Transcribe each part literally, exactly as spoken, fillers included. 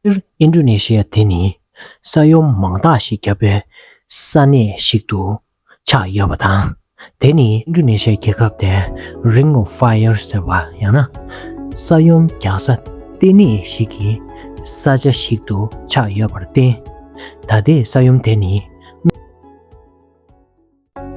སྤྱིར་ཨིན་ཌོ་ནེ་ཤི་ཡ་དེ་ནི་ས་ཡོམ་མང་དག་ཞིག་བརྒྱབ་པའི་ས་གནས་ཤིག་ཏུ་ཆགས་ཡོད་པ་དང་། དེ་ནི་ཨིན་ཌོ་ནེ་ཤི་ཡ་རྒྱལ་ཁབ་དེ་Ring of Fire ཟེར་བ་ཡང་ན་ས་ཡོམ་རྒྱག་ས་ལྟེ་གནས་ཤིག་གི་ས་ཆ་ཞིག་ཏུ་ཆགས་ཡོད་པར་བརྟེན། ད་ལྟའི་ས་ཡོམ་དེ་ནི།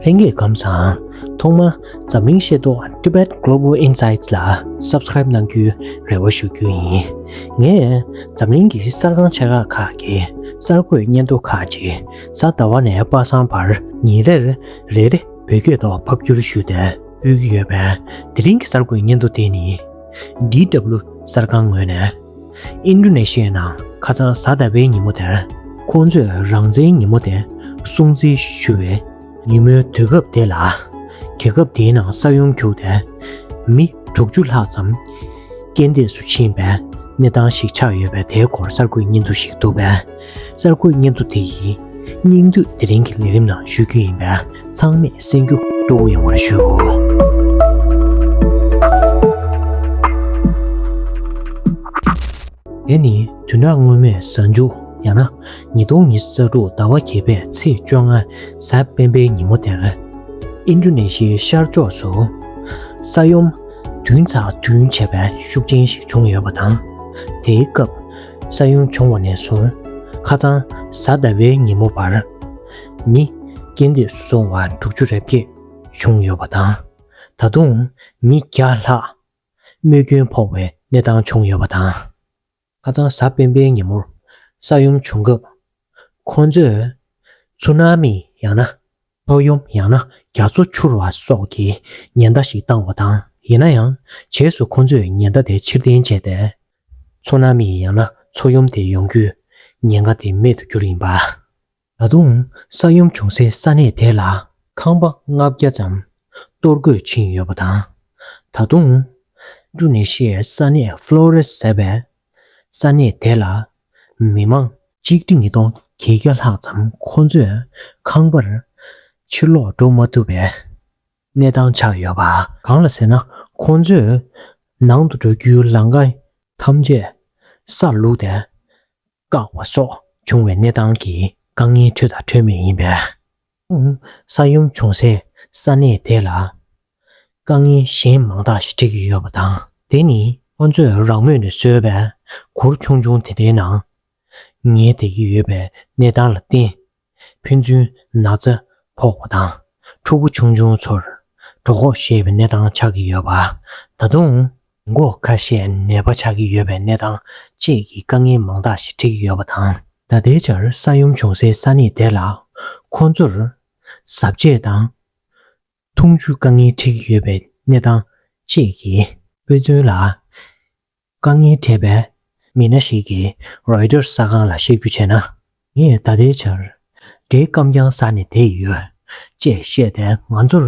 ལྷན་རྒྱས་ཁམས་བཟང་། ཐོག་མར་འཛམ་གླིང་ཤེས་རྟོགས་Tibet Global Insights ལ་Subscribe གནང་རྒྱུའི་རེ་བ་ཞུ་རྒྱུ་ཡིན། ངས་འཛམ་གླིང་གི་གསར་ཁང་ཆེ་ཁག་ཁག་གི་གསར་འགོད་སྙན་ཐོ་ཁག་ཅིག་གཟའ་ཟླ་བ་ནས་པ་སངས་བར་ཉིན་རེར་རེ་རེ་བོད་སྐད་ཐོག་ཕབ་བསྒྱུར་ཞུས་ཏེ་ཕུལ་གྱི་ཡོད་པས། དེ་རིང་གི་གསར་འགོད་སྙན་ཐོ་དེ་ནི་ཌི་ཌབ་ལིའུ་གསར་ཁང་ངོས་ནས། ཨིན་ཌོ་ནེ་ཤི་ཡའི་ནང་ཁ་སང་གཟའ་ཟླ་བའི་ཉིན་མོ་དེར། ཁོང་ཚོས་རང་བཙན་ཉིན་མོ་དེ་སྲུང་བརྩི་ཞུ་བའི་ཉིན་མོའི་དུས་སྐབས་དེ་ལ། རྒྱལ་ཁབ་དེའི་ནང་ས་ཡོམ་གྱུར་ཏེ། མི་དྲུག་ཅུ་ལྷག་ཙམ་རྐྱེན་འདས་སུ་ཕྱིན་པའི་གནས་སྟངས་ཤིག་ཆགས་ཡོད་པས། དེའི་སྐོར་གསར་འགོད་སྙན་ཐོ་ཞིག་འདུག་པས། གསར་འགོད་སྙན་ཐོ་དེ་ཡི་སྙིང་བསྡུས་དེ་རིང་གི་ལས་རིམ་ནང་ཞུ་རྒྱུ་ཡིན་པས། ཚང་མས་གསན་རྒྱུ་སྤྲོ་བོ་ཡོང་བར་ཞུ། དེ་ནི་བདུན་ཕྲག་སྔོན་མའི་གཟའ་མཇུག་ཡང་ན་ཉིས་སྟོང་ཉི་ཤུ་རྩ་དྲུག་ཟླ་བ་བརྒྱད་པའི་ཚེས་བཅོ་ལྔ་གཟའ་སྤེན་པའི་ཉིན་མོ་དེར། ཨིན་ཌོ་ནེ་ཤི་ཡའི་ཤར་ཕྱོགས་སུ་ས་ཡོམ་བདུན་ཚེག་བདུན་བྱས་པའི་ཤུགས་ཆེན་ཞིག་བྱུང་ཡོད་པ་དང་། དེའི་སྐབས་ས་ཡོམ་བྱུང་བ་ནས་བཟུང་ཁ་སང་གཟའ་ཟླ་བའི་ཉིན་མོ་བར་མི་རྐྱེན་འདས་སུ་སོང་བ་དྲུག་ཅུ་རེ་བརྒྱད་བྱུང་ཡོད་པ་དང་། ད་དུང་མི་བརྒྱ་ལྷག་རྨས་སྐྱོན་ཕོག་པའི་གནས་སྟངས་བྱུང་ཡོད་པ་དང་། ཁ་སང་གཟའ་སྤེན་པའི་ཉིན་མོར་ས་ཡོམ་བྱུང་སྐབས། ཁོང་ཚོས་ཚུ་ན་མི་ཡང་ན་མཚོ་ཡོམ་ཡང་ན་རྒྱ་མཚོ་འཕྱུར་བ་སོགས་ཀྱི་ཉེན་བརྡ་ཞིག་བཏང་བ་དང་། ཡིན་ན་ཡང་རྗེས་སུ་ཁོང་ཚོས་ཉེན་བརྡ་དེ་ཕྱིར་འཐེན་བྱས་ཏེ། ཚུ་ན་མི་ཡང་ན་མཚོ་ཡོམ་དེ་ཡོང་རྒྱུའི་ཉེན་ཁ་དེ་མེད་དུ་གྱུར་ཡིན་པ། ད་དུང་ས་ཡོམ་བྱུང་སའི་ས་གནས་དེ་ལ་ཁང་པ་ལྔ་བརྒྱ་ཙམ་གཏོར་རྒོལ་ཕྱིན་ཡོད་པ་དང་། ད་དུང་ཨིན་ཌོ་ནེ་ཤི་ཡའི་ས་གནས་ཕློ་རེས་ཟེར་བའི་ས་གནས་དེ་ལ་མི་མང་ཆིག་ཁྲི་ཉིས་སྟོང་བརྒྱད་བརྒྱ་ལྷག་ཙམ་ཁོང་ཚོའི་ཁང་པར་ཕྱིར་ལོག་འགྲོ་མ་ཐུབ་པའི་གནས་སྟངས་ཆགས་ཡོད་པ། གང་ལ་ཟེར་ན། ཁོང་ཚོས་ནང་དུ་འགྲོ་རྒྱུའི་ལམ་ཁ་ཐམས་ཅད་སར་བླུགས་ཏེ། བཀག་པ་སོགས་བྱུང་བའི་གནས་སྟངས་ཀྱི་དཀའ་ངལ་འཕྲད་དང་འཕྲད་མུས་ཡིན་པས། ས་ཡོམ་བྱུང་སའི་ས་གནས་དེ་ལ་དཀའ་ངལ་གཞན་མང་དག་ཞིག་འཕྲད་ཀྱི་ཡོད་པ་དང་། དེ་ནི་ཁོང་ཚོས་རང་མོས་ནས་བཟོས་པའི་གུར་ཆུང་ཆུང་དེ་འདྲའི་ནང་ཉལ་བསྡད་ཀྱི་ཡོད་པའི་གནས་སྟངས་ལ་བརྟེན། ཕན་ཚུན་ན་ཚ་ཕོག་པ་དང་། ཕྲུ་གུ་ཆུང་ཆུང་ཚོར་གྲོད་ཁོག་བཤལ་བའི་གནས་སྟངས་ཆགས་ཀྱི་ཡོད་པ། ད་དུང་མགོ་ཁ་ཤས་ནད་པ་ཆགས་ཀྱི་ཡོད་པའི་གནས་སྟངས་བཅས་ཀྱི་དཀའ་ངལ་མང་དག་ཞིག་འཕྲད་ཀྱི་ཡོད་པ་དང་། ད་ལྟའི་ཆར་ས་ཡོམ་བྱུང་སའི་ས་གནས་དེ་ལ་ཁོང་ཚོར་གཟབ་ཆས་དང་འཐུང་ཆུའི་དཀའ་ངལ་འཕྲད་ཀྱི་ཡོད་པའི་གནས་སྟངས་བཅས་ཀྱི་དཔེ་མཚོན་ལ། དཀའ་ངལ་འཕྲད་པའི་མི་སྣ་ཞིག་གིས་རོའི་ཊར་གསར་ཁང་ལ་བཤད་རྒྱུ་བྱས་ན། ངས་ད་ལྟའི་ཆར་འདྲེ་སྐམ་རྐྱང་ཟ་ནས་བསྡད་ཡོད་ཅེས་བཤད་དེ། ང་ཚོར་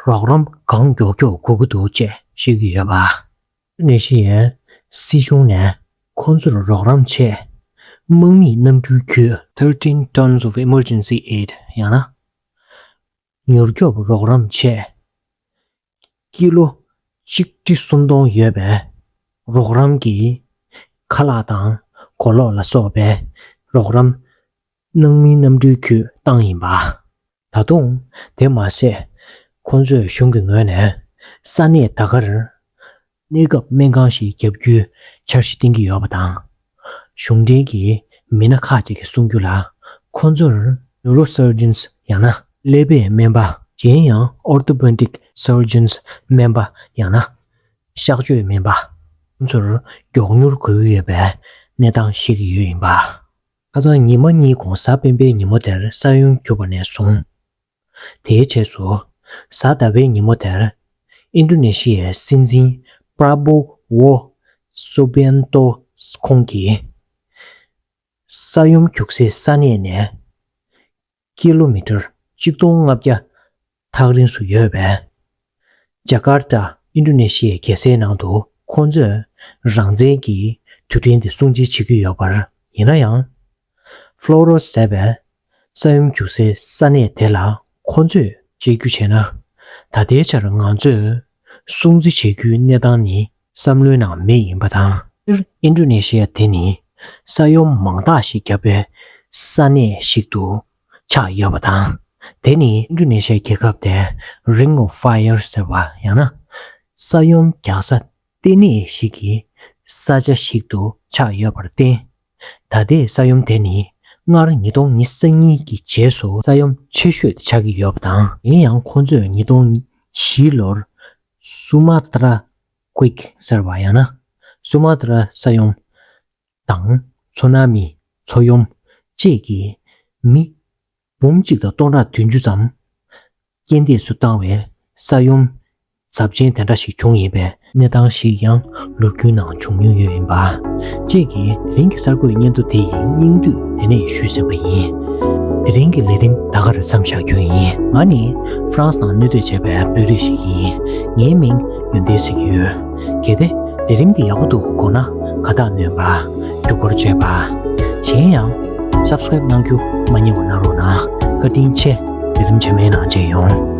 རོགས་རམ་གང་མགྱོགས་མགྱོགས་དགོས་ཀྱི་འདུག་ཅེས་བཤད་ཀྱི་ཡོད་པ། ཨིན་ཌོ་ནེ་ཤི་ཡའི་སྲིད་གཞུང་ནས་ཁོང་ཚོར་རོགས་རམ་ཆེད་དམག་མིའི་གནམ་གྲུའི་བརྒྱུད། Thirteen tons of emergency aid ཡང་ན་མྱུར་སྐྱོབ་རོགས་རམ་ཆེད་ཀི་ལོ་ཆིག་ཁྲི་སུམ་སྟོང་ཡོད་པའི་རོགས་རམ་གྱི་ཁ་ལག་དང་གོས་ལོག་ལ་སོགས་པའི་རོགས་རམ་དམག་མིའི་གནམ་གྲུའི་བརྒྱུད་བཏང་ཡིན་པ། ད་དུང་དེ་མ་ཟད། ཁོང་ཚོས་གཞུང་གི་ངོས་ནས་ས་གནས་ད་གར་གནས་སྐབས་སྨན་ཁང་ཞིག་བརྒྱབ་རྒྱུའི་འཆར་གཞི་བཏིང་གི་ཡོད་པ་དང་། གཞུང་འབྲེལ་གྱི་མི་སྣ་ཁག་ཅིག་གིས་གསུང་རྒྱུ་ལ། ཁོང་ཚོར་neurosurgeons ཡང་ན་ཀླད་པའི་སྨན་པ། གཞན་ཡང་orthopedic surgeons སྨན་པ་ཡང་ན་གཤག་བཅོས་སྨན་པ། ཁོང་ཚོར་མགྱོགས་མྱུར་དགོས་ཀྱི་ཡོད་པའི་གནས་སྟངས་བཤད་ཀྱི་ཡོད་ཡིན་པ། ཁ་སང་ཉི་མ་གཉིས་གོང་གཟའ་སྤེན་པའི་ཉིན་མོ་དེར་ས་ཡོམ་གྱུར་པ་ནས་བཟུང་། དེའི་རྗེས་སུ་གཟའ་ཟླ་བའི་ཉིན་མོ་དེར་ཨིན་ཌོ་ནེ་ཤི་ཡའི་སྲིད་འཛིན་པྲ་བོ་ཝོ་སུ་བེན་ཏོ་ཁོང་གིས་ས་ཡོམ་རྒྱུག་སའི་ས་གནས་ནས་ཀི་ལོ་མི་ཊར་གཅིག་སྟོང་ལྔ་བརྒྱ་ཐག་རིང་སུ་ཡོད་པའི་ཇ་ཀར་ཏ། ཨིན་ཌོ་ནེ་ཤི་ཡའི་རྒྱལ་སའི་ནང་དུ་ཁོང་ཚོས་རང་བཙན་གྱི་དུས་དྲན་དེ་སྲུང་བརྩི་བྱེད་ཀྱི་ཡོད་པར། ཡིན་ན་ཡང་། ཕློ་རོས་ཟེར་བའི་ས་ཡོམ་རྒྱུག་སའི་ས་གནས་དེ་ལ་ཁོང་ཚོས་བཤད་རྒྱུ་བྱས་ན། ད་ལྟའི་ཆར་ང་ཚོས་སྲུང་བརྩི་བྱེད་རྒྱུའི་གནས་སྟངས་ནི་བསམ་བློའི་ནང་མེད་ཡིན་པ་དང་། སྤྱིར་ཨིན་ཌོ་ནེ་ཤི་ཡ་དེ་ནི་ ས་ཡོམ་མང་དག་ཞིག་བརྒྱབ་པའི་ས་གནས་ཤིག་ཏུ་ཆགས་ཡོད་པ་དང་། དེ་ནི་ཨིན་ཌོ་ནེ་ཤི་ཡའི་རྒྱལ་ཁབ་དེ་Ring of Fire ཟེར་བ། ཡང་ན་ས་ཡོམ་རྒྱག་ས་ལྟེ་གནས་ཤིག་གི་ས་ཆ་ཞིག་ཏུ་ཆགས་ཡོད་པར་བརྟེན། ད་ལྟའི་ས་ཡོམ་དེ་ནི་སྔར་ཉིས་སྟོང་ཉི་ཤུ་རྩ་གཉིས་ཀྱི་རྗེས་སུ་ས་ཡོམ་ཆེ་ཤོས་ཆགས་ཀྱི་ཡོད་པ་དང་། ཡིན་ཡང་ཁོ་ཚོས་ཉིས་སྟོང་བཞི་ལོར་སུ་མ་ཏྲ་ཀུའིཀ་ཟེར་བ། ཡང་ན་སུ་མ་ཏྲ་ས་ཡོམ་དང་ཚུ་ན་མི་མཚོ་ཡོམ་བཅས་ཀྱིས་མི་འབུམ་གཅིག་དང་སྟོང་ཕྲག་བདུན་ཅུ་ཙམ་རྐྱེན་འདས་སུ་བཏང་བའི་ས་ཡོམ་ཚབས་ཆེན་དེ་འདྲ་ཞིག་བྱུང་ཡོད་པའི་གནས་སྟངས་ཤིག་ཡང་ལོ་རྒྱུས་ནང་བྱུང་མྱོང་ཡོད་ཡིན་པ་བཅས་ཀྱིས། དེ་རིང་གི་གསར་འགོད་སྙན་ཐོ་དེ་ཡི་སྙིང་བསྡུས་དེ་ནས་ཞུས་ཟིན་པ་ཡིན། དེ་རིང་གི་ལས་རིམ་ད་གར་མཚམས་བཞག་རྒྱུ་ཡིན། ང་ནི་ཧྥ་རན་སི་ནང་གནས་སྡོད་བྱས་པའི་དཔོན་རིགས་ཤིག་ཡིན། ངའི་མིང་ཡོན་ཏན་ཟེར་གྱི་ཡོད། གལ་ཏེ་ལས་རིམ་འདི་ཡག་པོ་འདུག་དགོངས་ན་དགའ་རྟགས་སྣོན་པ། བརྒྱུད་སྐུར་བྱེད་པ། གཞན་ཡང་སབ་སི་ཀ་རེབ་གནང་རྒྱུ་མ་བསྙེལ་བ་གནང་རོགས་གནང་། བཀའ་དྲིན་ཆེ། ལས་རིམ་རྗེས་མའི་ནང་མཇལ་ཡོང་།